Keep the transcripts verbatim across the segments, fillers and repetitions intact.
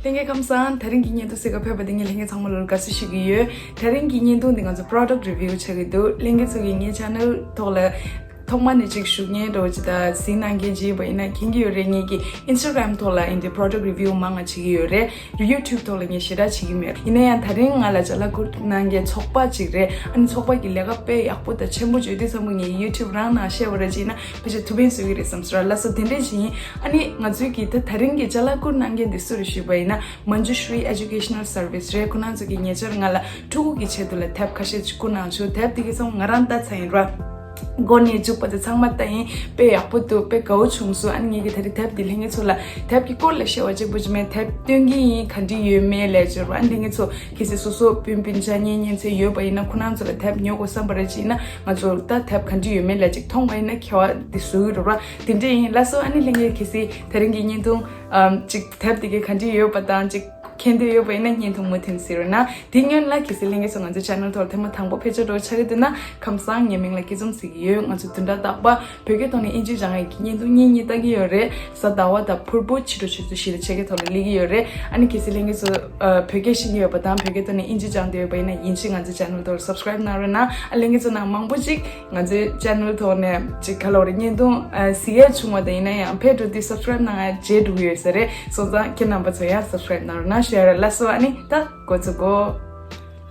ལྷན་རྒྱས་ཁམས་བཟང་། དེ་རིང་གི་བརྙན་ཐུང་གཟིགས་ག་ཕེབས་པ་དེ་ངས་ལྷན་རྒྱས་ཚང་མ་ལོ་ལ་དགའ་བསུ་ཞུ་གི་ཡོད། དེ་རིང་གི་བརྙན་ཐུང་འདི་ང་ཚོ་product review་ཆགས་ཀྱི་འདུག་ལྷན་རྒྱས་ཚོ་གིས་ངའི་channel་ཐོག་ལ་ཐོག་མ་ནས་ཅིག་ཞུགས་མཁན་འདྲ་བོ་ཅིག་དང་གཟིགས་གནང་མཁན་ཅིག་ཡིན་པ་ཡིན་ན་མཁྱེན་གྱི་ཡོད་རེད། ངེད་ཀྱི་Instagram་ཐོག་ལ་ཡིན་དེ་product review་མང་ང་བྱེད་ཀྱི་ཡོད་རེད། YouTube་ཐོག་ལ་ངས་ཞེ་དྲག་བྱེད་ཀྱི་མེད། ཡིན་ན་ཡང་དེ་རིང་ང་ལ་ཅ་ལག་བསྐུར་གནང་མཁན་ཚོགས་པ་ཅིག་རེད། ཨ་ནི་ཚོགས་པ་གི་ལས་ཀ་དཔེ་ཡག་པོ་དང་ཆེན་པོ་བྱོས་དུས་ཙམ་པ་ངས་YouTube་རང་ནང་བཤད་པ་ར་ཅིག་ཡིན་ན་ཕལ་ཆེར་ཐུགས་ཕན་གསོས་ཀྱི་རེད་བསམ་སོང་ར། ལགས་སོ། དེ་འདྲས་ཅིག་ཡིན། ཨ་ནི་ང་ཚོའི་གི་ད་དེ་རིང་གི་ཅ་ལག་བསྐུར་གནང་མཁན་འདི་སུ་རེད་ཞུས་པ་ཡིན་ན་Manjushri Educational Service་རེད། ཁོ་རང་ཚོ་གིས་ཉེ་ཆར་ང་ལ་ཕྲུ་གུ་གི་ཆེད་དུ་ལ་དེབ་ཁ་ཤས་ཅིག་བསྐུར་གནང་བྱུང་། དེབ་དེ་གི་ཚང་མ་ང་རང་ལྟ་ཚར་ཡིན་ར། མགོ་ནས་མཇུག་བར་དུ་ཚང་མ་ལྟ་ཡིན། དཔེ་ཡག་པོ་འདུག་དཔེ་དགའ་བོ་བྱུང་སོང་། ཨ་ནི་ངེད་ཀྱིས་ད་རེས་དེབ་འདི་ལྷན་རྒྱས་ཚོ་ལ་དེབ་ཀྱི་སྐོར་ལ་བཤད་པ་གཅིག་པུ་ཅིག་མིན། དེབ་སྟོན་གྱི་ཡིན་ག་འདྲ་ཡོད་མེད་ལབ་ཅིག་ར། ཨ་ནི་ལྷན་རྒྱས་ཚོ་གལ་སྲིད་སོ་སོ་སྤུན་སྤུན་ཆ་གཉེན་ཉེ་ཚན་ཡོད་པ་ཡིན་ན་ཁོ་རང་ཚོ་ལ་དེབ་ཉོ་དགོས་བསམ་པ་ར་ཅིག་ཡིན་ན་ང་ཚོ་ད་དེབ་ག་འདྲ་ཡོད་མེད་ལབ་ཅིག་མཐོང་བ་ཡིན་ན་ཁྱད་པར་འདི་བཟོ་གི་རེད་ར། དེ་འདྲ་ཡིན། ལགས་སོ། ཨ་ནི་ལྷན་རྒྱས་གལ་སྲིད་དེ་རིང་གི་བརྙན་ཐུང་ཨམ་ཅིག་དེབ་དེ་གའི་ག་འདྲ་ཡོད་པ་དང་ཅིག་མཁྱེན་འདོད་ཡོད་པ་ཡིན་ན་བརྙན་ཐུང་མུ་མཐུད་གཟིགས་རོགས་གནང་། དེ་སྔོན་ལ་གལ་སྲིད་ལྷན་རྒྱས་ཚོ་ང་ཚོའི་channel་ཐོག་ཐེངས་མ་དང་པོ་ཕེབས་ཆ་འགྲོ་ཆགས་ཀྱི་འདུག་ན་ཁམས་བཟང་། ངའི་མིང་ལ་སྐྱིད་འཛོམས་ཟེར་གྱི་ཡོད། ང་ཚོ་བདུན་ཕྲག་རྟག་པར་བོད་སྐད་ཐོག་ནས་ཨིན་ཇི་སྦྱང་ཡག་གི་བརྙན་ཐུང་གཉིས་གཉིས་ལྟ་གི་ཡོད་རེད། གཟའ་ཟླ་བ་དང་ཕུར་བུ་ཕྱི་དྲོ་ཆུ་ཚོད་བཞི་དང་ཕྱེད་ཀའི་ཐོག་ལ་སླེབས་ཀྱི་ཡོད་རེད། ཨ་ནི་གལ་སྲིད་ལྷན་རྒྱས་ཚོ་ཨ་བོད་སྐད་ཤེས་ཀྱི་ཡོད་པ་དང་བོད་སྐད་ཐོག་ནས་ཨིན་ཇི་སྦྱང་འདོད་ཡོད་པ་ཡིན་ན་ཡིན་གཅིག་ང་ཚོའི་channel་ཐོག་subscribe་གནང་རོགས་གནང་། ཨ་ལྷན་རྒྱས་ཚོ་ནང་མང་པོ་ཅིག་ང་ཚོའི་channel་ཐོག་ནས་ཅིག་ག་ལབ་རེད། བརྙན་ཐུང་ཨ་གཟིགས་ཡས་བྱུང་བ་དང་ཡིན་ན་ཡང་ཕེབས་འགྲོ་དུས་subscribe་གནང་ཡ་བརྗེད་འགྲོ་གི་ཡོད་ས་རེད། སོང་ཙང་ཁྱེད་རྣམ་པ་ཚོ་ཡང་subscribe་གནང་རོགས་གནང་ཞུ་ཡ་རེད། ལགས་སོ། ཨ་ནི་ད་འགོ་ཚུགས་གོ།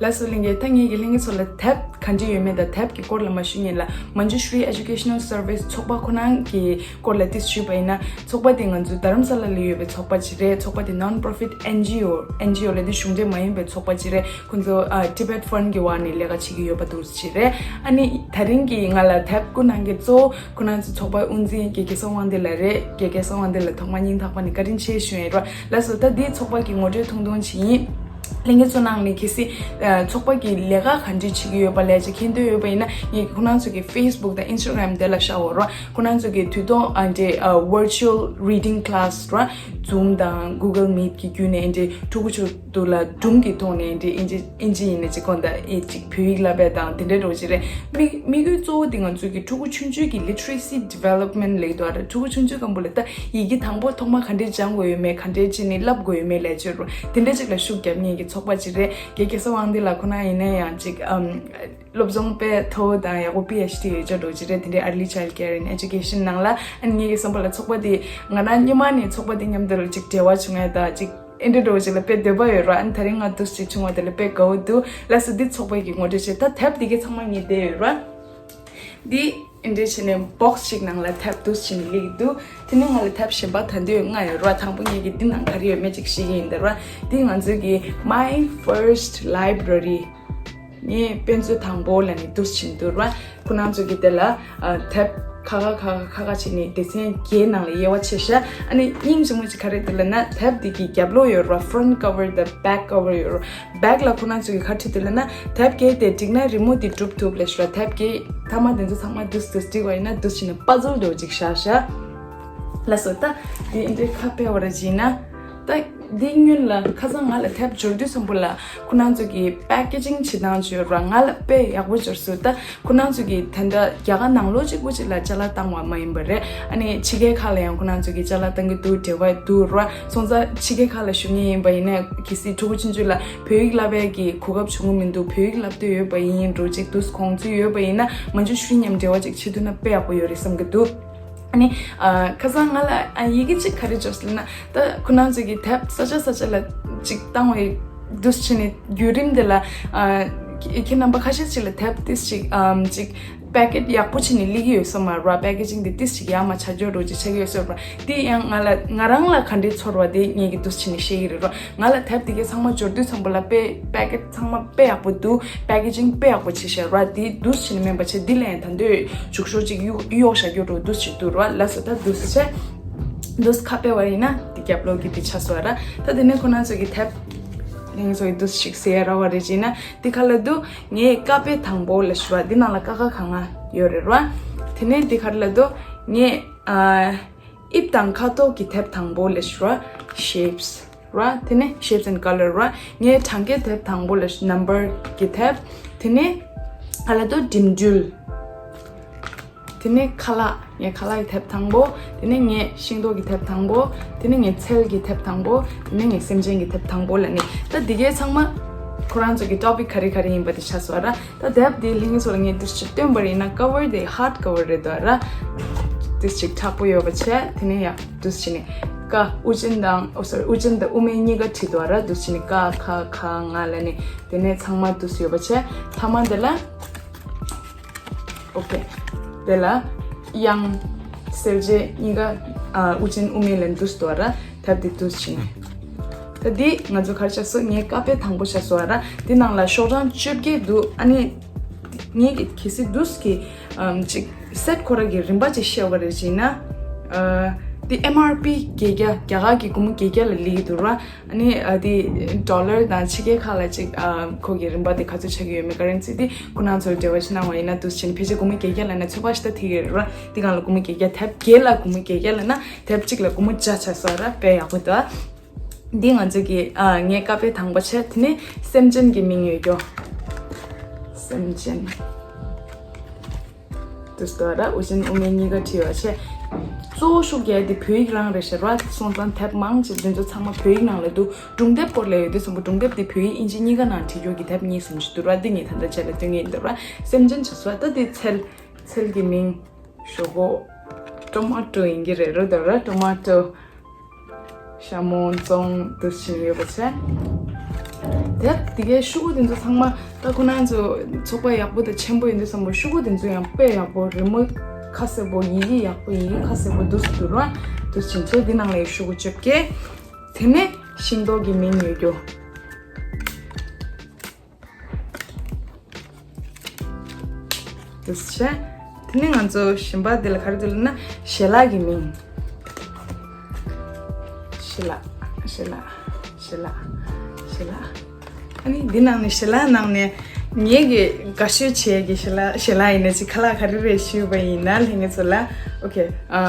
ལགས་སོ་ལྷན་རྒྱས། ད་ངེད་ཀྱིས་ལྷན་རྒྱས་ཚོ་ལ་དེབ་ག་འདྲ་ཡོད་མེད་དང་དེབ་ཀྱི་སྐོར་ལ་མ་ཞུ་སྔོན་ལ་Manjushri Educational Service་ཚོགས་པ་ཁོ་རང་གི་སྐོར་ལ་ཏིས་ཞུས་པ་ཡིན་ན་ཚོགས་པ་དེ་ང་ཚོ་རྡ་རམ་ས་ལ་ལ་ཡོད་པའི་ཚོགས་པ་ཅིག་རེད། ཚོགས་པ་དེ་non-profit N G O N G O་ལབ་དུས་གཞུང་འབྲེལ་མ་ཡིན་པའི་ཚོགས་པ་ཅིག་རེད། ཁོང་ཚོ་ཨ་Tibet Fund་གི་འོག་ནས་ལས་ཀ་བྱེད་ཀྱི་ཡོད་པ་འདུག་ཅིག་རེད། ཨ་ནི་དེ་རིང་གི་ང་ལ་དེབ་བསྐུར་གནང་མཁན་གཙོ་བོ་ཁོ་རང་ཚོ་ཚོགས་པའི་དབུ་འཛིན་དགེ་རྒན་བསམ་དབང་འདུས་ལགས་རེད། དགེ་རྒན་བསམ་དབང་འདུས་ལགས་ཐོག་མར་སྙིང་ཐག་པ་ནས་བཀའ་དྲིན་ཆེ་ཞུ་ཡ་ཡིན་ར། ལགས་སོ། ད་འདི་ཚོགས་པ་གི་ངོ་སྤྲོད་ཐུང་ཐུང་ཅིག་ཡིན། ལྷན་རྒྱས་ཚོ་ནང་ནས་གལ་སྲིད་ཨ་ཚོགས་པ་གི་ལས་ཀ་ག་འདྲ་བྱེད་ཀྱི་ཡོད་པ་ལབ་ཅིག་མཁྱེན་འདོད་ཡོད་པ་ཡིན་ན་ངས་ཁོ་རང་ཚོ་གི་Facebook་དང་Instagram་དེ་ལ་བཞག་ཡོད་ར། ཁོ་རང་ཚོ་གི་དུས་ཐོག་ཨ་འདྲ་ཨ་virtual reading class་ར། Zoom་དང་Google Meet་གི་བརྒྱུད་ནས་འདྲ་ཕྲུ་གུ་ཚོ་དུ་ལ་སྒྲུང་གི་ཐོག་ནས་འདི་ཨིན་ཇི་ཨིན་ཇི་ཡིན་ན་ཅིག་གོ་ད་ཨེ་ཅིག་བོད་ཡིག་བསླབ་པ་དང་དེ་འདྲ་འགྲོ་གི་རེད། དམིགས་དམིགས་ཡུལ་གཙོ་བོ་དེ་ང་ཚོའི་གི་ཕྲུ་གུ་ཆུང་ཆུང་གི་literacy development་ལབ་ཀྱི་འདུག་ཨ། ཕྲུ་གུ་ཆུང་ཆུང་སྐམ་པོ་ལ་ད་ཡི་གེ་དང་པོ་ཐོག་མ་ག་འདྲས་སྦྱང་དགོས་ཡོད་མེད་ག་འདྲས་བྱས་ནས་བསླབ་དགོས་ཡོད་མེད་ལབ་ཅིག་རུ་དེ་འདྲ་ཅིག་ལ་ཤུགས་རྒྱབ་མཁན་གྱི་ཚོགས་པ་ཅིག་རེད། དགེ་རྒན་བསམ་དབང་འདུས་ལགས་ཁོ་ན་ཡིན་ན་ཡང་ཅིག་ཨམ། སློབ་སྦྱོང་དཔེ་མཐོ་བོ་དང་ཡག་པོ་པི་ཨེཆ་ཌི་ཡོད་ཅོག་འགྲོ་གི་རེད། དེ་འདྲའི་early child care and education་ནང་ལ་ཨ་ནི་ངེད་ཀྱི་བསམ་པ་ལ་ཚོགས་པ་དེ་ང་རང་སྔོན་མ་ནས་ཚོགས་པ་དེ་མཉམ་དུ་ལ་ཅིག་འབྲེལ་བ་བྱུང་ཡ་དང་ཅིག་ཨེ་འདྲ་འགྲོ་ཅིག་ལ་དཔེ་འདོད་པ་ཡོད་ར། ཨ་ནི་དེ་རིང་ང་འདུག་ཅིག་བྱུང་བ་དེ་ལ་དཔེ་དགའ་བོ་འདུག་ལགས་སོ། འདི་ཚོགས་པ་གི་ངོ་སྤྲོད་བྱེད། ད་དེབ་འདི་གའི་ཚང་མ་ངས་བསྡད་ཡོད་ར། འདི་ཨེ་འདྲ་བྱས་ནས་box་ཅིག་ནང་ལ་དེབ་འདུག་བྱས་ནས་སླེབས་ཀྱི་འདུག་དེ་ནས་ང་ལ་དེབ་གཞན་པ་ད་འདོད་ལྔ་ཡོད་ར། དང་པོ་ངེད་ཀྱི་འདི་ནང་ག་རེ་ཡོད་མེད་ཅིག་ཤེས་ཀྱི་ཡིན་ད་ར། འདི་ང་ཚོའི་གི་My First Library། ངས་དཔེ་མཛོད་དང་པོ་ལ་ནི་འདུག་ཕྱིན་འདུག་ར། ཁོ་རང་ཚོ་གི་དེ་ལ་ཨ་དེབ་ཁ་ཁ་ཁ་ཁ་ཁ་ཁ་བྱས་ནས་སྡེ་ཚན་བརྒྱད་ནང་ལ་དབྱེ་བ་ཕྱེ་ཤག་ཨ་ནི་སྙིང་རྗེ་མོ་ཅིག་ག་རེ་འདུག་ལབ་ན་དེབ་འདི་གི་རྒྱབ་ལོགས་ཡོད་ར། Front cover་དང་back cover་ཡོད་ར། Back་ལ་ཁོ་རང་ཚོ་གི་ག་རེ་བྲིས་འདུག་ལབ་ན་དེབ་བརྒྱད་དེ་བསྒྲིགས་ན་རི་མོ་འདི་གྲུབ་ཐུབ་ལབ་ཤག་ར། དེབ་བརྒྱད་མཐའ་མ་དེ་ཚོ་ཚང་མ་འདུག་འདུག་བསྒྲིགས་པ་ཡིན་ན་འདུག་བྱས་ནས་puzzle་འདྲ་བོ་ཅིག་བཞག་ཤག་ལགས་སོ། ད་འདི་འདྲའི་ཁ་ཕྱེ་བ་ར་བྱས་ན་ད། འདི་སྔོན་ལ་ཁ་སང་ང་ལ་དེབ་འབྱོར་དུས་ཙམ་པ་ལ་ཁོ་རང་ཚོ་གི་packaging་བྱེད་སྟངས་བྱོས་ར། ང་ལ་དཔེ་ཡག་པོ་འབྱོར་སོང་། ད་ཁོ་རང་ཚོ་གི་དེ་འདྲ་རྒྱ་གར་ནང་ལོགས་གཅིག་པུ་གཅིག་ལ་ཅ་ལག་བཏང་བ་མ་ཡིན་པ་རེད། ཨ་ནི་ཕྱི་རྒྱལ་ཁག་ལ་ཡང་ཁོ་རང་ཚོ་གི་ཅ་ལག་བཏང་གི་འདུག་འབྲེལ་བ་འདུག་ར། སོང་ཙང་ཕྱི་རྒྱལ་ཁག་ལ་བཞུགས་མཁན་ཡིན་པ་ཡིན་ན་གལ་སྲིད་ཕྲུ་གུ་ཆུང་ཆུང་ལ་བོད་ཡིག་བསླབ་པའི་གི་གོ་སྐབས་བྱུང་གི་མི་འདུག་བོད་ཡིག་བསླབ་འདོད་ཡོད་པ་ཡིན་འགྲོ་གཅིག་འདུག་དགོངས་ཚུལ་ཡོད་པ་ཡིན་ན་མ་འཇུ་ཧྲི་མཉམ་འབྲེལ་བ་ཅིག་བྱེད་ཐུབ་ན་དཔེ་ཡག་པོ་ཡོད་རེད་བསམ་གི་འདུག་ཨ་ནི། ཨ་ཁ་སང་ང་ལ་ཨ་ཡི་གེ་གཅིག་ག་རེ་འབྱོར་སོང་ལབ་ན། ད་ཁོ་རང་ཚོ་གི་དེབ་ས་ཆ་ས་ཆ་ལ་ཅིག་བཏང་བའི་འདུག་བྱས་ནས་བརྒྱུད་རིམ་དེ་ལ་ཨ་ཁྱེད་རྣམ་པ་ཁ་ཤས་ཅིག་ལ་དེབ་ཏིས་ཅིག་ཨམ་ཅིག་པེ་ཀེཊ་ཡག་པོ་བྱས་ནས་སླེབས་ཀྱི་ཡོད་ས་མ་རེད། པེ་ཀེ་ཇིང་དེ་ཏིས་ཅིག་ཡག་མ་ཆགས་འགྲོ་འདྲ་བོ་ཅིག་ཆགས་ཀྱི་ཡོད་ས་རེད། དེ་ཡང་ང་ལ་ང་རང་ལ་ག་འདྲའི་ཚོར་བ་དེ་ངེད་ཀྱིས་འདུག་བྱས་ནས་བཤད་ཀྱི་རེད་ར། ང་ལ་དེབ་དེ་གའི་ཚང་མ་འབྱོར་དུས་ཙམ་པ་ལ་པེ་པེ་ཀེཊ་ཚང་མ་དཔེ་ཡག་པོ་འདུག་པེ་ཀེ་ཇིང་དཔེ་ཡག་པོ་བྱས་ཤག་ར། དེ་འདུག་བྱས་ནས་མིན་པ་བྱས་འདི་ལ་ཡང་ད་འདོད་འཇུག་ཤོག་ཅིག་གཡུག་གཡུག་བཞག་རྒྱུ་འདྲ་བོ་འདུག་བྱས་འདུག་ར། ལགས་སོ། ད་འདུག་བྱས་འདུག་ཁ་ཕྱེ་བ་ཡིན་ན་དེ་རྒྱབ་ལོགས་ཀྱི་དེ་ཆགས་སོང་ར། ད་དེ་ནས་ཁོ་རང་ཚོ་གི་དེབ་ལེན་ཚོ་གི་འདུག་ཞིག་ཟེར་ཡ་ར་བ་རེ་བྱས་ན་འདི་ག་ལབ་འདུག་ངས་ཀ་པེ་དང་པོ་ལབ་ཤག་ར། འདི་ནང་ལ་ཀ་ཁ་ག་ང་ཡོད་རེད་ར། དེ་ནས་འདི་ག་རེ་ལབ་འདུག་ངས་ཨ། དབྱིབས་དང་ཁ་དོག་གི་དེབ་དང་པོ་ལབ་ཤག་ར། Shapes་ར། དེ་ནས་Shapes and Color་ར། ངས་གྲངས་ཀའི་དེབ་དང་པོ་ལབ་ཤག Number་གི་དེབ། དེ་ནས་ག་ལབ་འདུག་འགྲིམ་འགྲུལ། དེ་ནས་ཁ་ལག་ངའི་ཁ་ལག་གི་དེབ་དང་པོ། དེ་ནས་ངའི་ཤིང་ཏོག་གི་དེབ་དང་པོ། དེ་ནས་ངའི་ཚལ་གྱི་དེབ་དང་པོ། དེ་ནས་ངའི་སེམས་ཅན་གྱི་དེབ་དང་པོ་ལ་ནི། ད་འདི་གའི་ཚང་མ་ཁོ་རང་ཚོ་གི་ཊོ་པིག་ག་རེ་ག་རེ་ཡིན་པ་དེ་ཆགས་སོང་ར། ད་དེབ་འདི་ལྷན་རྒྱས་ཚོ་ལ་ངས་འདུག་སེ་སྟོན་པ་ཡིན་ན། ཀ་བར་དེ་ཧཱར་ཌི་ཀ་བར་རེད་འདུག་ར། འདུག་སེ་མཁྲེགས་པོ་ཡོད་པ་བྱས། དེ་ནས་ཡང་འདུག་སེ་ནི་ཀ་དབུ་ཅན་དང་། ཨོ་སོ་རི། དབུ་ཅན་དང་དབུ་མེད་གཉིས་ཀ་བྲིས་འདུག་ར། འདུག་སེ་ནི་ཀ་ཁ་ག་ང་ལ་ནི། དེ་ནས་ཚང་མ་འདུག་སེ་ཡོད་པ་བྱས། མཐའ་མ་དེ་ལ། ཨོ་ཁེ། དེ་ལ་གཡང་གསལ་བྱེད་གཉིས་ཀ། ཨ། དབུ་ཅན་དབུ་མེད་ལ་འདུག་སེ་འདུག་ར། དེབ་འདི་འདུག་སེ་བྱས། ད་འདི་ང་ཚོ་ག་རེ་ཆགས་སོང་། ངའི་ཀ་པེ་དང་པོ་ཆགས་སོང་ར། འདི་ནང་ལ་ཤོག་གྲངས་བཅོ་བརྒྱད་འདུག་ཨ་ནི་ངས་གི་གལ་སྲིད་འདུག་སེ་གི། ཨམ། ཅིག་སེཊ་ཁོ་རང་གི་རིན་པ་ཅིག་བཤད་པ་རེད་ཅེ་ན། ཨ། འདི་ཨེམ་ཨར་པི་བརྒྱད་བརྒྱ། རྒྱ་གར་གྱི་སྒོར་མོ་བརྒྱད་བརྒྱ་ལ་སླེབས་ཀྱི་འདུག་ར། ཨ་ནི། ཨ། དེ་ཌོ་ལར་དང་ཕྱི་རྒྱལ་ཁག་ལ་ཅིག་ཨ། ཁོ་གི་རིན་པ་དེ་ག་ཚོད་ཆགས་ཀྱི་ཡོད་མེད་ག་རེ་ཡིན་ཚུལ་དེ་ཁོ་རང་ཚོར་འབྲེལ་བ་ཞིག་གནང་བ་ཡིན་ན། འདུག་སེ་བྱས་ནས་ཕལ་ཆེར་སྒོར་མོ་བརྒྱད་བརྒྱ་ལབ་ན་ཚོད་དཔག་ཞིག་ད་ཐིག་གི་རེད་ར། དེ་སྒང་ལ་སྒོར་མོ་བརྒྱད་བརྒྱ། དེབ་བརྒྱད་ལ་སྒོར་མོ་བརྒྱད་བརྒྱ་ལབ་ན་དེབ་གཅིག་ལ་སྒོར་མོ་བརྒྱ་ཆགས་སོང་ར། དཔེ་ཡག་པོ་འདུག་འདི་ང་ཚོ་གི། ཨ། ངའི་ཀ་པེ་དང་པོ་བྱས། དེ་ནས་སེམས་ཅན་གྱི་མིང་ཡོད་རྒྱུ། སེམས་ཅན། འདུག་སེ་འདུག་ར། དབུ་ཅན་དབུ་མེད་གཉིས་ཀ་བྲིས་པ་བྱས། གཙོ་བོ་ཤོག་བརྒྱད་དེ་བོད་ཡིག་རང་རེད་ཤག་ར། སོང་ཙང་དེབ་མང་ཆེ་འདི་ཚོ་ཚང་མ་བོད་ཡིག་ནང་ལ་འདུག་སྒྲུང་དེབ་སྐོར་ལ་ཡོད་དུས་ཙམ་པ་སྒྲུང་དེབ་དེ་བོད་ཡིག་དབྱིན་ཇི་གཉིས་ཀ་ནང་བྲིས་རྒྱུ་གི་དེབ་གཉིས་གསུམ་ཅིག་འདུག་ར། འདི་ངས་ད་ལྟ་ཁྱེད་ལ་སྟོན་གྱི་ཡིན་འདུག་ར། སེམས་ཅན་ཆགས་སོང་། ད་འདི་ཚལ། ཚལ་གྱི་མིང་། ཞོག་ཁོག་ཊོ་མ་ཊོ་ཡིན་གྱི་རེད་ར། འདུག་ར། ཊོ་མ་ཊོ། ཤ་མོ་ཙོང་། འདུག་སེ་ཡོད་པ་བྱས། དེབ་དེ་གའི་ཤོག་གུ་དེ་ཚོ་ཚང་མ། ད་ཁོ་རང་ཚོ་ཚོགས་པ་ཡག་པོ་དང་ཆེན་པོ་ཡིན་དུས་ཙམ་པ་ཤོག་གུ་དེ་ཚོ་ཡང་དཔེ་ཡག་པོ། རི་མོ་ཁ་གསལ་པོ། ཡི་གེ་ཡག་པོ། ཡི་གེ་ཁ་གསལ་པོ་འདུག་སེ་འདུག་ར། འདུག་སེ་བྱས། དེ་ནང་ལ་ཡི་ཤོག་གུ་བཅོ་བརྒྱད། དེ་ནས་ཤིང་ཏོག་གི་མིང་ཡོད་རྒྱུ། འདུག་སེ་བྱས། དེ་ནས་ང་ཚོ་གཞན་པ་དེ་ལ་ག་རེ་འདུག་ལབ་ན། ཞལ་ལག་གི་མིང་། ཞལ་ལག་ཞལ་ལག་ཞལ་ལག་ཞལ་ལག་ཨ་ནི་འདི་ནང་ནས། ཞལ་ལག་ནང་ནས་ངས་གི་དགའ་ཤོས་བྱས་གི་ཞལ་ལག་ཞལ་ལག་ཡིན་ན་ཅིག་ཁ་ལག་ག་རེ་རེད་ཞུས་པ་ཡིན་ན། ལྷན་རྒྱས་ཚོ་ལ། ཨོ་ཁེ། ཨ།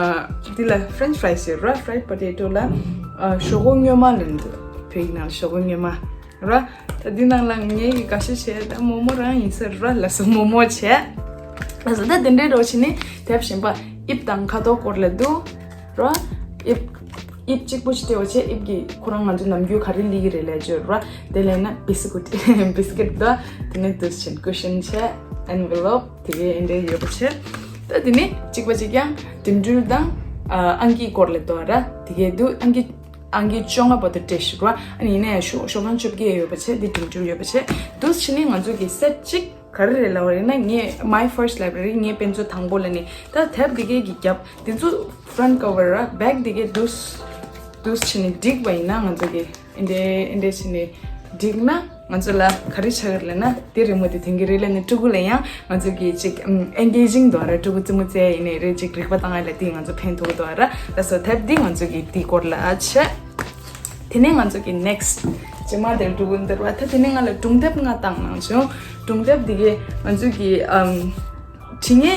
འདི་ལ་ཕ་རེན་ཆི་ཕ་རའི་སི་ཡོད་ར། ཕ་རའི་ཌི་པོ་ཊེ་ཊོ་ལ། ཨ། ཞོག་ཁོག་སྔོན་མ་ལབ་འདུག་བོད་ཡིག་ནང་ཞོག་ཁོག་སྔོན་མ། ར། ད་འདི་ནང་ལ་ངས་གི་དགའ་ཤོས་བྱས་ད་མོག་མོག་རང་ཡིན་ས་ར། ལགས་སོ། མོག་མོག་བྱས། ལགས་སོ། ད་དེ་འདྲའི་རོ་བྱས་ནས་དེབ་གཞན་པ་དབྱིབས་དང་ཁ་དོག་སྐོར་ལ་འདུག་ར། དབྱིབས། དབྱིབས་གཅིག་པོ་ཞིག་སྤྲད་པ་བྱས། དབྱིབས་ཀྱི་ཁོ་རང་ང་ཚོ་ནམ་རྒྱུན་ག་རེ་ལབ་ཀྱི་རེད་ལབ་བརྗོད་ར། དེ་ལབ་ན་བི་སི་ཀུཊ། བི་སི་ཀུཊ་དང་། དེ་ནས་འདུག་སེ་བྱས་ཀུ་ཤན་བྱས། ཨེན་ཝེ་ལོབ་དེ་གའི་འདྲ་ཡོད་པ་བྱས། ད་དེ་ནས་གཅིག་པ་གཅིག་རྐྱང་འགྲིམ་འགྲུལ་དང་། ཨ། ཨང་ཀིའི་སྐོར་ལ་འདུག་ར། དེ་གའི་འདུག་ཨང་ཀི་ཨང་ཀི་བཅོ་ལྔ་བར་དུ་སྤྲད་ཤིག་ར། ཨ་ནི་ཡིན་ན་ཡང་ཤོག་ཤོག་གྲངས་བཅོ་བརྒྱད་ཡོད་པ་བྱས། འདི་འགྲིམ་འགྲུལ་ཡོད་པ་བྱས། འདུག་སེ་བྱས་ནས་ང་ཚོ་གི་སེཊ་གཅིག་ག་རེ་རེད་ལབ་པ་ཡིན་ན། ངས་མའི་ཕར་སི་ཊི་ལའེབ་རེ་རི། ངའི་དཔེ་མཛོད་དང་པོ་ལ་ནི། ད་དེབ་འདི་གའི་གི་རྒྱབ་འདི་ཚོ་ཕ་རོན་ཊི་ཀ་བར་ར། བེག་འདི་གའི་འདུག་སེ་འདུག་སེ་བྱས་ནས་བསྒྲིགས་པ་ཡིན་ན། ང་ཚོ་གི་འདི་འདྲ་འདི་འདྲ་བྱས་ནས་བསྒྲིགས་ན། ང་ཚོ་ལ་ག་རེ་ཆགས་ཀྱི་རེད་ལབ་ན། དེ་རི་མོ་དེ་ཐོན་གྱི་རེད་ལབ་ནས་ཕྲུ་གུ་ལ་ཡང་ང་ཚོ་གི་ཅིག་ཨེན་གེ་ཇིང་འདུག་ར། ཕྲུ་གུ་རྩེད་མོ་རྩེ་ཡ་ཡིན་ནའི་རེད། ཅིག་རིག་པ་བཏང་ཡ་ལ་དེ་ང་ཚོ་ཕན་ཐོགས་འདུག་ར། ལགས་སོ། དེབ་འདི་ང་ཚོ་གི་དེའི་སྐོར་ལ་བྱས། དེ་ནས་ང་ཚོ་གི་ནེག་སི་ཊི། རྗེས་མ་དེར་འགྲོ་གི་འདུག་ར། ད་དེ་ནས་ང་ལ་སྒྲུང་དེབ་ལྔ་བཏང་གནང་བྱུང་། སྒྲུང་དེབ་འདི་གའི་ང་ཚོ་གི་ཨམ། བྲིས་ངས་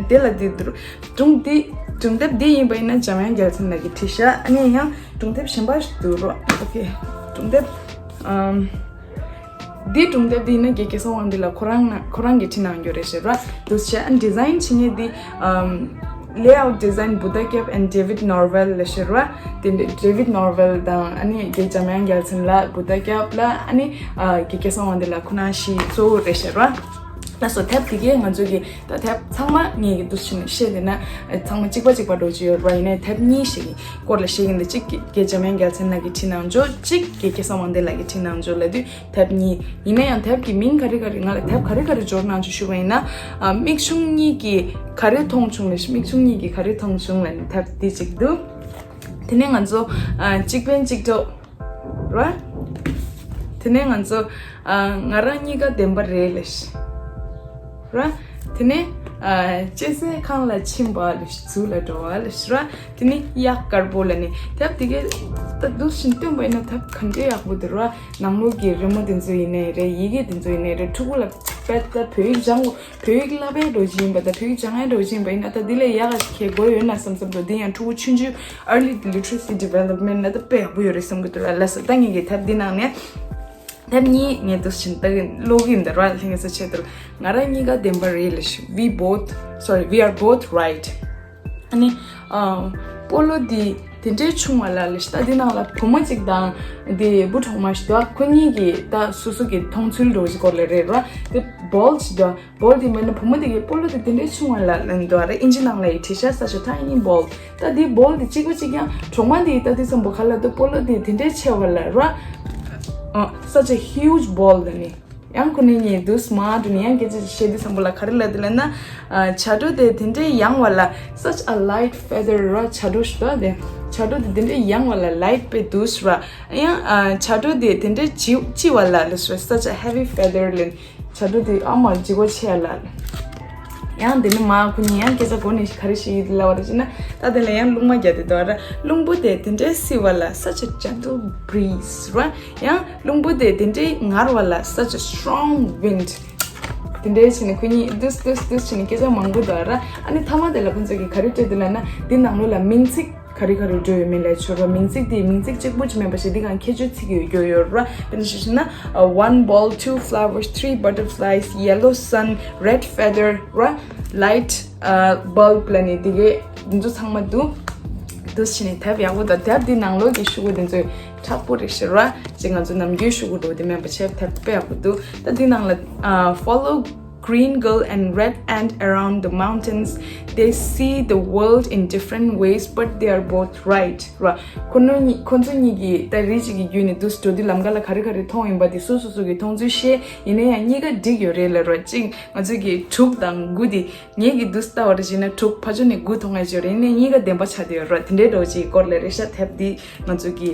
དེ་ལ་འདི་འདུག་སྒྲུང་འདི། སྒྲུང་དེབ་འདི་ཡིན་པ་ཡིན་ན་འཇམ་དབྱངས་རྒྱལ་མཚན་ལགས་ཀྱིས་བྲིས་ཤག་ཨ་ནི་ཡང་སྒྲུང་དེབ་གཞན་པ་ཞིག་འདུག་རོགས། ཨོ་ཁེ། སྒྲུང་དེབ། ཨམ། འདི་སྒྲུང་དེབ་འདི་ཡིན་ན་དགེ་རྒན་སངས་དབང་འདུས་ལགས་ཁོ་རང་ན། ཁོ་རང་གིས་བྲིས་གནང་རྒྱུ་རེད་ཟེར་བ། འདུག་སེ་བྱས། ཨ། ཌི་ཛའིན་བྱེད་མཁན་འདི། ཨམ། Layout design Buddha Cap and David Norvell ལབ་ཟེར་བ། དེ་འདྲ་ཌེ་ཝིཌ་ནོར་ཝེལ་དང་། ཨ་ནི་དགེ་འཇམ་དབྱངས་རྒྱལ་མཚན་ལགས། བུདྡྷ་ཀྱབ་ལགས། ཨ་ནི། ཨ། དགེ་རྒན་སངས་དབང་འདུས་ལགས། ཁོ་རང་བཞི་གཙོ་བོ་རེད་ཟེར་བ། ལགས་སོ། དེབ་དེ་གས་ང་ཚོ་གི། ད་དེབ་ཚང་མ་ངས་ཀྱི་འདུག་སེ་བྱས་ནས་བཤད་བསྡད་ན། ཚང་མ་གཅིག་པ་གཅིག་པ་འགྲོ་གི་ཡོད་རེད་པ། ཡིན་ནའི་དེབ་གཉིས་ཤིག་གི་སྐོར་ལ་བཤད་ཀྱི་འདུག་གཅིག་དགེ་འཇམ་དབྱངས་རྒྱལ་མཚན་ལགས་ཀྱིས་བྲིས་གནང་ཆོག་གཅིག་དགེ་རྒན་སངས་དབང་འདུས་ལགས་ཀྱིས་བྲིས་གནང་ཆོག་ལབ་དུས། དེབ་གཉིས། ཡིན་ན་ཡང་དེབ་ཀྱི་མིང་ག་རེ་ག་རེ། ང་ལ་དེབ་ག་རེ་ག་རེ་འབྱོར་གནང་ཆོག་ཞུས་པ་ཡིན་ན། ཨ། མིག་ཆུང་གཉིས་ཀྱིས་ག་རེ་མཐོང་བྱུང་ལབ། མིག་ཆུང་གཉིས་ཀྱིས་ག་རེ་མཐོང་བྱུང་ལབ་ནས་དེབ་འདི་གཅིག་འདུག་དེ་ནས་ང་ཚོ། ཨ། གཅིག་ཕན་གཅིག་གྲོགས། ར། དེ་ནས་ང་ཚོ། ཨ། ང་རང་གཉིས་ཀ་བདེན་པ་རེད་ལབ། ར། དེ་ནས། ཨ། གཅན་གཟན་ཁང་ལ་ཕྱིན་པ་ལབ། ཟུར་ལ་འགྲོ་བ་ལབ། ར། དེ་ནས་གཡག་དཀར་པོ་ལབ་ནས། དེབ་དེ་གས་ད་འདུག་སེ་བཏོན་པ་ཡིན་ན་དེབ་ག་འདྲའི་ཡག་པོ་འདུག་ར། ནང་ལོགས་ཀྱི་རི་མོ་དེ་ཚོ་ཡིན་ནའི་རེད། ཡི་གེ་དེ་ཚོ་ཡིན་ནའི་རེད། ཕྲུ་གུ་ལ་དཔེ་ད་བོད་ཡིག་སྦྱང་དགོས། བོད་ཡིག་བསླབ་པའི་འགྲོ་གི་ཡིན་པ་དང་། བོད་ཡིག་སྦྱང་ཡའི་འགྲོ་གི་ཡིན་པ་ཡིན་ན། ད་འདི་ལས་ཡག་ག་ཞིག་གོ་ཡོད་ན་བསམ་བསམ་འགྲོ། འདི་ཡང་ཕྲུ་གུ་ཆུང་ཆུང་early literacy development ལ་ད་དཔེ་ཡག་པོ་ཡོད་རེད་བསམ་གྱི་འདུག་ལ། ལགས་སོ། ད་ངེད་ཀྱི་དེབ་འདི་ནང་ནས་ དེབ་གཉིས་ངས་འདུག་ཕྱིན་ལྟ་གི་ཀློག་གི་འདི་ར་ལྷིང་ས་ཆེད་དུ་ང་རང་གཉིས་ཀ་བདེན་པ་རེད་ལ་ཤི། We both, sorry, we are both right. ཨ་ནི་ཨ་སྤོ་ལོ་འདི་དེ་འདྲའི་ཆུང་བ་ལ་ལ་ཤི། ད་འདི་ནང་ལ་བུ་མོ་གཅིག་དང་འདི་བུ་གྲོགས་མ་ཞིག་འདུག་ཁོ་གཉིས་ཀྱི་ད་སོ་སོ་གི་མཐོང་ཚུལ་འགྲོ་གི་སྐོར་ལ་རེད་ར། དེ་བོལ་ཞིག་འདུག་བོལ་དེ་མིན་ན་བུ་མོ་དེ་གི་སྤོ་ལོ་དེ་དེ་འདྲའི་ཆུང་བ་ལ་ལན་འདུག་ར། ཨིན་ཇི་ནང་ལ་ཡི་བྲིས་ཤག such a tiny ball. ད་དེ་བོལ་དེ་གཅིག་པ་གཅིག་ཡང་གྲོགས་མ་དེ་ད་དེ་བསམ་པོ་ག་ལ་དུ་སྤོ་ལོ་དེ་དེ་འདྲའི་ཆེ་བ་ལ་ར། ཨ་such a huge ball ད་ནི། ཡང་ཁོ་ནི་ཉིད་དུ་སྨྲ་དུ་ནི་ཡང་སྐད་ཆ་བཤད་དུས་བསམ་པོ་ལ་ག་རེ་ལབ་དེ་ལབ་ན། ཨ་བྱ་སྒྲོ་དེ་དེ་འདྲའི་ཡང་བ་ལ་such a light feather ར། བྱ་སྒྲོ་ཞིག་ད་དེ། བྱ་སྒྲོ་དེ་དེ་འདྲའི་ཡང་བ་ལ་light པའི་དུས་ར། ཡང་ཨ་བྱ་སྒྲོ་དེ་དེ་འདྲའི་ལྕི་ལྕི་བ་ལ་ལ་such a heavy feather ལ། བྱ་སྒྲོ་དེ་ཨ་མ་ལྗི་གོ་ཆེ་ལ། ཡང་དེ་ནི་མ་ཁོ་ནི་ཡང་སྐད་ཆ་གོ་ནི་ག་རེ་ཞིག་ཡིད་ལ་བ་ར་ཅི་ན། ད་དེ་ལ་ཡང་རླུང་མ་རྒྱག་དེ་དོ་ར། རླུང་བུ་དེ་དེ་འདྲའི་བསིལ་བ་ལ་such a gentle breeze ར། ཡང་རླུང་བུ་དེ་དེ་འདྲའི་ངར་བ་ལ་such a strong wind དེ་འདྲའི་བྱས་ནས་ཁོ་གཉིས་དུས་དུས་དུས་བྱས་ནས་སྐད་ཆ་མང་པོ་འདུག་ར། ཨ་ནི་མཐའ་མ་དེ་ལ་ཁོ་ཚོ་གིས་ག་རེ་སྤྲད་འདུག་ལབ་ན་འདི་ནང་ལོགས་ལ་མིང་ཚིག་ག་རེ་ག་རེ་འགྲོ་ཡོད་མེད་ལས་ཆོད་ར། མིང་ཚིག་དེ་མིང་ཚིག་གཅིག་པོ་ཅིག་མེད་པ་ཞིག་འདི་གང་ཁྱད་ཆོས་ཚིག་ཡོད་རྒྱུ་ཡོད་ར། དཔེར་ན་ཞུ་ཞུ་ན་one ball, two flowers, three butterflies, yellow sun, red feather ར། Light bulb ལ་ནི་དེ་གའི་འདི་ཚོ་ཚང་མ་འདུག་དུས་ཕྱིན་ནས་དེབ་ཡག་པོ་དང་དེབ་འདི་ནང་ལོགས་ཀྱི་ཤོག་གུ་འདི་ཚོ་མཁྲེགས་པོ་རེད་ཤི་ར། ཅིག་ང་ཚོ་ནམ་རྒྱུན་ཤོག་གུ་འགྲོ་དེ་མེད་པ་བྱས་དེབ་དཔེ་ཡག་པོ་འདུག་ད་འདི་ནང་ལ་ཨ་follow green girl and red ant around the mountains. They see the world in different ways, but they are both right ར། ཁོ་ནོ་གཉིས་ཁོ་ཚོ་གཉིས་ཀྱིས་ད་རི་གཅིག་གི་བརྒྱུད་ནས་འདུག་འགྲོ་དུས་ལམ་ཁ་ལ་ག་རེ་ག་རེ་མཐོང་ཡིན་པ་དེ་སོ་སོ་སོ་གི་མཐོང་ཚུལ་བཤད་ཡིན་ན་ཡང་གཉིས་ཀ་འགྲིག་ཡོད་རེད་ལ་ར། ཅིག་ང་ཚོ་གི་དྲུག་དང་དགུ་དེ་ངེད་ཀྱི་འདུག་ལྟ་བ་རེ་བྱས་ན་དྲུག་ཕ་ཆོ་ནས་དགུ་མཐོང་ཡ་ཅིག་ཡོད་རེད། ཡིན་ནའི་གཉིས་ཀ་བདེན་པ་ཆགས་བསྡད་ཡོད་ར། དེ་འདྲའི་འགྲོ་ཅིག་སྐོར་ལ་རེད་ཤག་དེབ་འདི་ང་ཚོ་གི་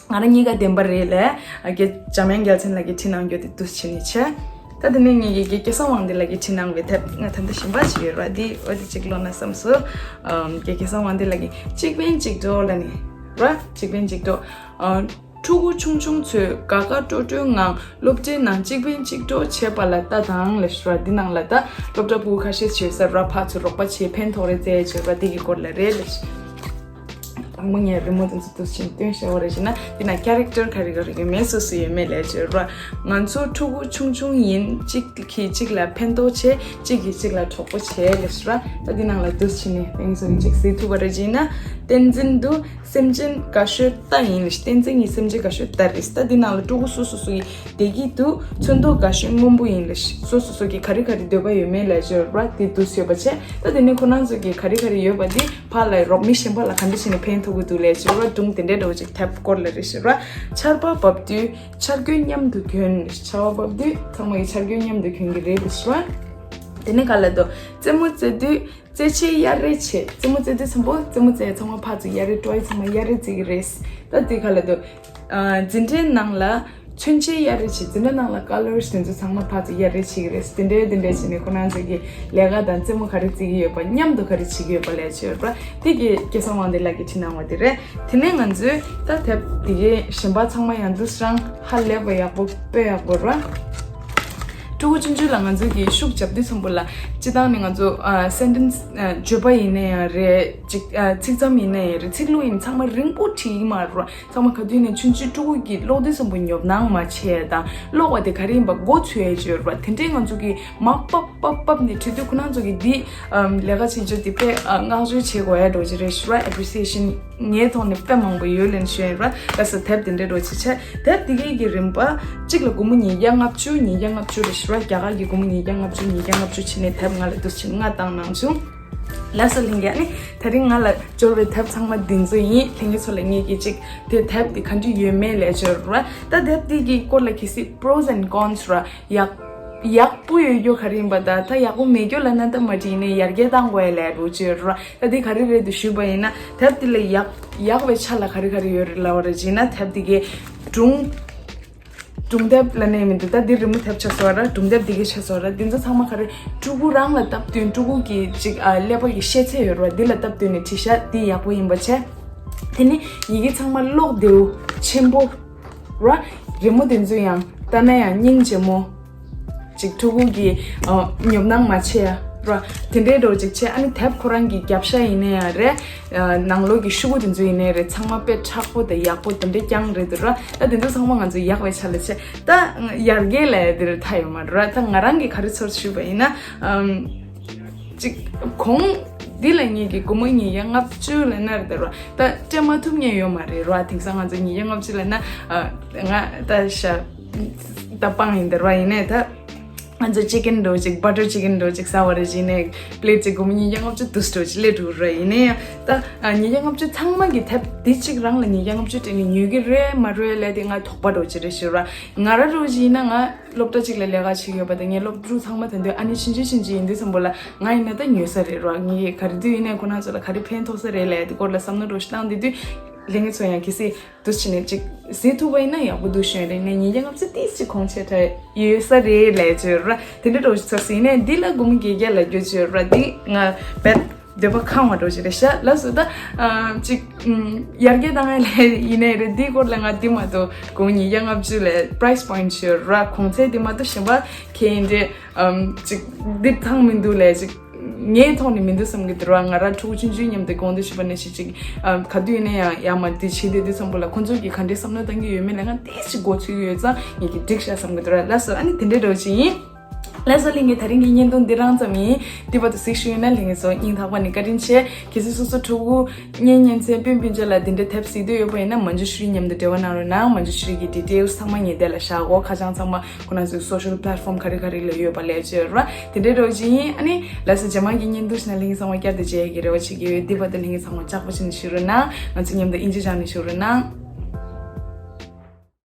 ང་རང་གཉིས་ཀ་བདེན་པ་རེད་ལས། ཨ་ཀེ་འཇམ་དབྱངས་རྒྱལ་མཚན་ལགས་ཀྱིས་བྲིས་གནང་རྒྱུ་དེ་འདུག་བྱས་ནས་བྱས། ད་དེ་ནས་ངེད་ཀྱི་ཀེ་སྐལ་བཟང་དབང་འདུས་ལགས་ཀྱིས་བྲིས་གནང་བའི་དེབ་ང་ད་ལྟ་གཞན་པ་ཅིག་ཡོད་ར། འདི་འོ་དེ་ཅིག་ཀློག་ན་བསམ་སོང་། ཨམ་ཀེ་སྐལ་བཟང་དབང་འདུས་ལགས་ཀྱིས་གཅིག་པན་གཅིག་གྲོགས་ལ་ནི་ར། གཅིག་པན་གཅིག་གྲོགས། ཨ་ཕྲུ་གུ་ཆུང་ཆུང་ཚོས་དགའ་དགའ་སྤྲོ་སྤྲོའི་ངང་སློབ་གྲྭའི་ནང་གཅིག་པན་གཅིག་གྲོགས་བྱེད་པ་ལ་ལྟ་དང་ལབ་ཤག་ར། འདི་ནང་ལ་ད་སློབ་གྲྭ་ཕྲུ་གུ་ཁ་ཤས་བྱེད་ས་ར། ཕར་ཚུར་རོགས་པ་བྱེད་ཕན་ཐོགས་རེད་ཟེར་བྱེད་པ་འདི་གི་སྐོར་ལ་རེད་ལབ་ཤག་དང་པོ་ངས་རི་མོ་དེ་ཚོ་འདུག་ཕྱིན་སྟོན་བྱ་བ་རེད་ཅེ་ན། འདི་ན་ཀེ་རེག་ཊར་ག་རེ་ག་རེ་ཡོད་མེད་སོ་སོ་ཡོད་མེད་ལབ་ཤག་ར། ང་ཚོ་ཕྲུ་གུ་ཆུང་ཆུང་ཡིན། གཅིག་གིས་གཅིག་ལ་ཕན་ཐོགས་བྱེད། གཅིག་གིས་གཅིག་ལ་གྲོགས་པོ་བྱེད་ལབ་ཤག་ར། ད་འདི་ནང་ལ་འདུག་ཕྱིན་ནས་དེང་སང་གཅིག་གཟིགས་ཐུབ་པ་རེད་ཅེ་ན། བསྟན་འཛིན་དུ་སེམས་ཅན་དགའ་ཤོས་རྟ་ཡིན་ལ། བསྟན་འཛིན་གྱི་སེམས་ཅན་དགའ་ཤོས་རྟ་རེད། ད་འདི་ནང་ལ་ཕྲུ་གུ་སོ་སོ་སོ་ཡི་བདེ་སྐྱིད་དུ་ཚོན་མདོག་དགའ་ཤོས་སྔོན་པོ་ཡིན་ལ། སོ་སོ་སོ་གི་ག་རེ་ག་རེ་འདོད་པ་ཡོད་མེད་ལབ་ཤག་ར། དེ་འདུག་ཡོད་པ་བྱས། ད་དེ་ནས་ཁོ་རང་ཚོ་གི་ག་རེ་ག་རེ་ཡོད་པ་དེ་ཕར་ལ་རོགས་མི་གཞན་པ་ལ་ག་འདྲ་བྱས་ནས་ཕན་ཐོགས་ཀྱི་འདུག་ལབ་ཤག་ར། སྒྲུང་དེ་འདྲའི་འདྲ་བོ་ཅིག་དེབ་སྐོར་ལ་རེད་ཤག་ར། ཆར་པ་བབས་དུས་ཆར་གོས་མཉམ་དུ་གྱོན། ཆར་པ་བབས་དུས་ཚང་མ་གིས་ཆར་གོས་མཉམ་དུ་གྱོན་གྱི་རེད་ཤག་ར། དེ་ནས་ག་ལ་དོ་རྩེད་མོ་རྩེ་དུས་རྩེད་ཆས་གཡར་རེས་བྱེད། རྩེད་མོ་རྩེ་དུས་ཚང་པོ་རྩེད་མོ་རྩེ་ཚང་མ་ཕར་ཚུར་གཡར་རེས་སྤྲོ་ཡི་ཚང་མ་གཡར་རེས་རྩེ་གི་རེད། ད་དེ་ག་ལ་དོ་ཨ་འཛིན་གྲྭའི་ནང་ལ་མཚོན་ཆས་གཡར་རེས་བྱེད། འཛིན་གྲྭ་ནང་ལ་ཀ་ལར་སི་དེ་ཚོ་ཚང་མ་ཕར་ཚུར་གཡར་རེས་བྱེད་ཀྱི་རེད། དེ་འདྲའི་དེ་འདྲའི་བྱས་ནས་ཁོ་རང་ཚོ་གི་ལས་ཀ་དང་རྩེད་མོ་ག་རེ་རྩེ་གི་ཡོད་པ། མཉམ་དུ་ག་རེ་བྱེད་ཀྱི་ཡོད་པ་ལབ་ཡ་ཅིག་ཡོད་ར། དེ་གི་སྐལ་བཟང་དབང་འདུས་ལགས་ཀྱིས་བྲིས་གནང་བ་དེ་རེད། དེ་ནས་ང་ཚོས་ད་དེབ་དེ་གའི་གཞན་པ་ཚང་མ་ཡང་འདུག་སེ་རང་ཧ་ལས་པ་ཡག་པོ་དཔེ་ཡག་པོ་ར། ཕྲུ་གུ་ཆུང་ཆུང་ལ་ང་ཚོ་གི་ཤུགས་རྒྱབ་དུས་ཚང་པོ་ལ་སྤྱིར་བཏང་ནས་ང་ཚོ་ཨ་སེན་ཊེན་སི་ཨ་བརྗོད་པ་ཡིན་ན་ཡང་རེད། ཅིག་ཨ་ཚིག་མཚམས་ཡིན་ན་ཡང་རེད། ཚིག་ལྷུག་ཡིན་ཚང་མ་རིང་པོ་བྲིས་ཀྱི་མ་རེད་ར། ཚང་མ་ག་དུས་ནས་ཆུང་ཆུང་ཕྲུ་གུ་གི་ཀློག་དུས་ཙམ་པོ་ཉོབ་སྣང་མ་བྱས་དང་། ཀློག་པ་དེ་ག་རེ་ཡིན་པ་མགོ་ཚོས་ཡས་ཅིག་ཡོད་རེད་པ། དེ་འདྲའི་ང་ཚོ་གི་མར་པབ་པབ་པབ་ནས་བྲིས་དུས་ཁོ་རང་ཚོ་གི་འདི་ཨམ་ལས་ཀ་བྱེད་རྒྱུ་དེ་དཔེ་ཨ་བསྔགས་བརྗོད་བྱེད་དགོས་ཡ་འདྲ་བོ་ཅིག་རེད་ཤག་ར། ཨེ་པི་རི་སི་ཨེ་ཤན་ངའི་ཐོག་ནས་དཔེ་མང་པོ་ཡོད་ལན་ཞུ་ཡ་ར། ལགས་སོ། དེབ་དེ་འདྲའི་འདྲ་བོ་ཅིག་བྱས། དེབ་དེ་གའི་གི་རིམ་པ་གཅིག་ལ་སྒོར་མོ་ཉིས་བརྒྱ་ལྔ་བཅུ། ཉིས་བརྒྱ་ལྔ་བཅུ་རེད་ཤག་ར། རྒྱ་གར་གྱི་སྒོར་མོ་ཉིས་བརྒྱ་ལྔ་བཅུ། ཉིས་བརྒྱ་ལྔ་བཅུ་བྱས་ནས་དེབ་ང་ལ་འདུག་སེ་ལྔ་བཏང་གནང་བྱུང་། ལགས་སོ། ལྷན་རྒྱས་ནི་དེ་རིང་ང་ལ་འབྱོར་བའི་དེབ་ཚང་མ་འདི་ཚོ་ཡིན། ལྷན་རྒྱས་ཚོ་ལ་ངེད་ཀྱིས་ཅིག་དེ་དེབ་འདི་ག་འདྲ་ཡོད་མེད་ལབ་ཅིག་ཡོད་རེད་པ། ད་དེབ་འདི་གི་སྐོར་ལ་གལ་སྲིད་པྲོ་སི་ཨེན་ཌི་ཀོན་སི་ར། ཡག་ཡག་པོ་ཡོད་རྒྱུ་ག་རེ་ཡིན་པ་དང་ད་ཡག་པོ་མེད་རྒྱུ་ལབ་ན་ད་མ་བྲིས་ནས་ཡར་རྒྱས་བཏང་དགོས་ཡ་ལབ་འདྲ་བོ་ཅིག་ཡོད་རེད་པ། ད་འདི་ག་རེ་རེད་འདུག་ཞུས་པ་ཡིན་ན། དེབ་འདི་ལ་ཡག་ཡག་པའི་ཆ་ལ་ག་རེ་ག་རེ་ཡོད་རེད་ལབ་པ་རེད་ཅེ་ན། དེབ་འདི་གའི་སྒྲུང་སྒྲུང་དེབ་ལབ་ནས་མི་འདུག་ད་འདི་རི་མོ་དེབ་ཆགས་སོང་ར། སྒྲུང་དེབ་འདི་གའི་ཆགས་སོང་ར། འདི་ཚོ་ཚང་མ་ག་རེ་ཕྲུ་གུ་རང་ལ་སྟབས་བསྟུན། ཕྲུ་གུ་གི་ཅིག་ཨ་ཀླད་པ་གི་ཤེས་ཚད་ཡོད་རེད་པ། འདི་ལ་སྟབས་བསྟུན་ནས་བྲིས་ཤག་འདི་ཡག་པོ་ཡིན་པ་བྱས། དེ་ནི་ཡི་གེ་ཚང་མ་ཀློག་བདེ་པོ་ཆེན་པོ་ར། རི་མོ་དེ་ཚོ་ཡང་ལྟ་ན་ཡང་སྙིང་རྗེ་མོ། ཅིག་ཕྲུ་གུ་གི་ཨ་ཉོབ་སྣང་མ་བྱེད་ཡ། ར། དེ་འདྲའི་འགྲོ་ཅིག་བྱས། ཨ་ནི་དེབ་ཁོ་རང་གི་རྒྱབ་ཤ་ཡིན་ནའི་ཡང་རེད། ཨ། ནང་ལོགས་ཀྱི་ཤོག་གུ་དེ་ཚོ་ཡིན་ནའི་རེད། ཚང་མ་དཔེ་མཁྲེགས་པོ་དང་ཡག་པོ་དེ་འདྲའི་རྐྱང་རེད་འདུག་ར། ད་དེ་ཚོ་ཚང་མ་ང་ཚོ་ཡག་པའི་ཆ་ལ་བྱས། ད་ཡར་རྒྱས་ལ་ཡ་དེར་མཐའ་ཡོད་མ་རེད་ར། ད་ང་རང་གིས་ག་རེ་ཚོར་ཞུས་པ་ཡིན་ན། ཨམ། ཅིག་གོང་འདི་ལ་ངེད་ཀྱི་སྒོར་མོ་ཉིས་བརྒྱ་ལྔ་བཅུ་ལ་ན་རེད་ར། ད་སྤྲད་མ་ཐུབ་མཁན་ཡོད་མ་རེད་ར། དེང་སང་ང་ཚོ་ཉིས་བརྒྱ་ལྔ་བཅུ་ལ་ན། ཨ། ང་ད་ཤ་ད་སྤང་ཡིན་འདི་ར། ཡིན་ནའི་ད། ང་ཚོ་ཅི་ཀན་འགྲོ་ཅིག་བ་ཊར་ཅི་ཀན་འགྲོ་ཅིག་ཟ་བ་རེད། ཡིན་ནའི་པི་ལེ་ཊི་ཅིག་སྒོར་མོ་ཉིས་བརྒྱ་ལྔ་བཅུ་དུས་འགྲོ་ཅིག་སླེབས་འགྲོ་རེད། ཡིན་ནའི་ཡང་ད་ཉིས་བརྒྱ་ལྔ་བཅུ་ཚང་མ་གི་དེབ་འདི་གཅིག་རང་ལ་ཉིས་བརྒྱ་ལྔ་བཅུ་སྤྲད་ནས་ཉོ་གི་རེད་མ་རེད་ལབ་དེ་ང་དོགས་པ་འགྲོ་ཅིག་རེད་ཞུ་ར། ང་ར་འགྲོ་ཅིག་ཡིན་ན་ང་སློབ་གྲྭ་གཅིག་ལ་ལས་ཀ་བྱེད་ཀྱི་ཡོད་པ་དང་། ངའི་སློབ་ཕྲུག་ཚང་མ་དེ་འདུག་ཨ་ནི་ཕྱིན་ཆད་ཕྱིན་ཆད་ཡིན་དུས་ཙམ་པོ་ལ་ང་ཡིན་ན་ད་ཉོས་ས་རེད་ར། ངས་ག་རེ་དུས་ཡིན་ནའི་ཁོ་རང་ཚོ་ལ་ག་རེ་ཕན་ཐོགས་ས་རེད་ལབ་དེ་སྐོར་ལ་བསམ་བློ་འགྲོ་ཞིག་བཏང་དེ་དུས་ལས་ངེད་ཚོ་ཡང་གལ་སྲིད། དུ་ཕྱིན་ནས་ཅིག་ཟེར་ཐུབ་པ་ཡིན་ན་ཡག་པོ་འདུག་ཞུ་ཡ་རེད། ནས་ཉིས་བརྒྱ་ལྔ་བཅུ་ཏིས་ཅིག་གོང་ཆེ་དྲགས་ཡོད་ས་རེད་ལས་བརྗོད་ར། དེ་འདྲ་འགྲོ་ཞིག་ཚོར་སོང་། ཡིན་ནའི་འདི་ལ་སྒོར་མོ་བརྒྱད་བརྒྱ་ལ་བརྗོད་བརྗོད་ར། འདི་ང་བེད་འདོད་པ་ཁེངས་པ་འགྲོ་ཞིག་རེད་ཤག་ལགས་སོ། ད་ཅིག་ཡར་རྒྱས་བཏང་ཡ་ལས་ཡིན་ནའི་རེད། འདི་སྐོར་ལ་ང་འདི་མ་གཏོགས་སྒོར་མོ་ཉིས་བརྒྱ་ལྔ་བཅུ་ལས་པ་རའི་སི་པོ་ཡིན་ཊི་ཡོད་ར། གོང་ཚད་འདི་མ་གཏོགས་གཞན་པ་གལ་ཡིན་འདྲ། ཨམ། ཅིག་འདི་ཐང་མི་འདུག་ལས་ཅིག་ངའི་ཐོག་ནས་མི་འདུག་བསམ་གྱི་འདུག་ར། ང་རང་ཕྲུ་གུ་ཆུང་ཆུང་མཉམ་དུ་དགོངས་དོན་ཞུས་པ་ནང་བཞིན་ཅིག་ཨམ། ག་དུས་ཡིན་ན་ཡང་ཡར་མར་འདི་བྱེད་བསྡད་དུས་ཙམ་པོ་ལ་ཁོང་ཚོ་གིས་ག་འདྲའི་བསམ་བློ་བཏང་གི་ཡོད་མེད་ལ་ང་ཏིས་ཅིག་མགོ་ཚོས་ཀྱི་ཡོད་ཙང་ངེད་ཀྱིས་འགྲིག་ཤག་བསམ་གྱི་འདུག་ར། ལགས་སོ། ཨ་ནི་དེ་འདྲའི་འགྲོ་ཅིག་ཡིན། ལགས་སོ། ལྷན་རྒྱས་དེ་རིང་གི་བརྙན་ཐུང་འདི་རང་ཙམ་ཡིན། འདི་བར་དུ་གཟིགས་བཞུགས་ཡོད་ན་ལྷན་རྒྱས་ཚོ་སྙིང་ཐག་པ་ནས་བཀའ་དྲིན་ཆེ། གལ་སྲིད་སོ་སོ་ཕྲུ་གུ་གཉེན་ཉེ་ཚན་སྤུན་སྤུན་མཆེད་ལ་འདི་འདྲའི་དེབ་གཟིགས་འདོད་ཡོད་པ་ཡིན་ན་མན་ཇུ་ཤྲི་མཉམ་དུ་འབྲེལ་བ་གནང་རོགས་གནང་། མན་ཇུ་ཤྲི་གི་ཌི་ཊེལ་སི་ཚང་མ་ངས་འདི་ལ་བཞག་གོ། ཁ་བྱང་ཚང་མ་ཁོ་ན་ཚོའི་སོ་ཤལ་པ་ལེ་ཊི་ཕོམ་ག་རེ་ག་རེ་ལ་ཡོད་པ་ལས་བྱོས་ར། དེ་འདྲའི་འགྲོ་ཅིག་ཡིན། ཨ་ནི་ལགས་སོ། རྗེས་མ་གི་བརྙན་ཐུང་ཞིག་ན་ལྷན་རྒྱས་ཚང་མ་བསྐྱར་དུ་མཇལ་གྱི་རེ་བ་བྱེད་ཀྱི་ཡོད། འདི་བར་དུ་ལྷན་རྒྱས་ཚང་མ་ལྕགས་པོ་བྱས་ནས་བཞུགས་རོགས་གནང་། ང་ཚོ་མཉམ་དུ་ཨིན་ཇི་སྦྱངས་ནས་བཞུགས་རོགས་གནང་།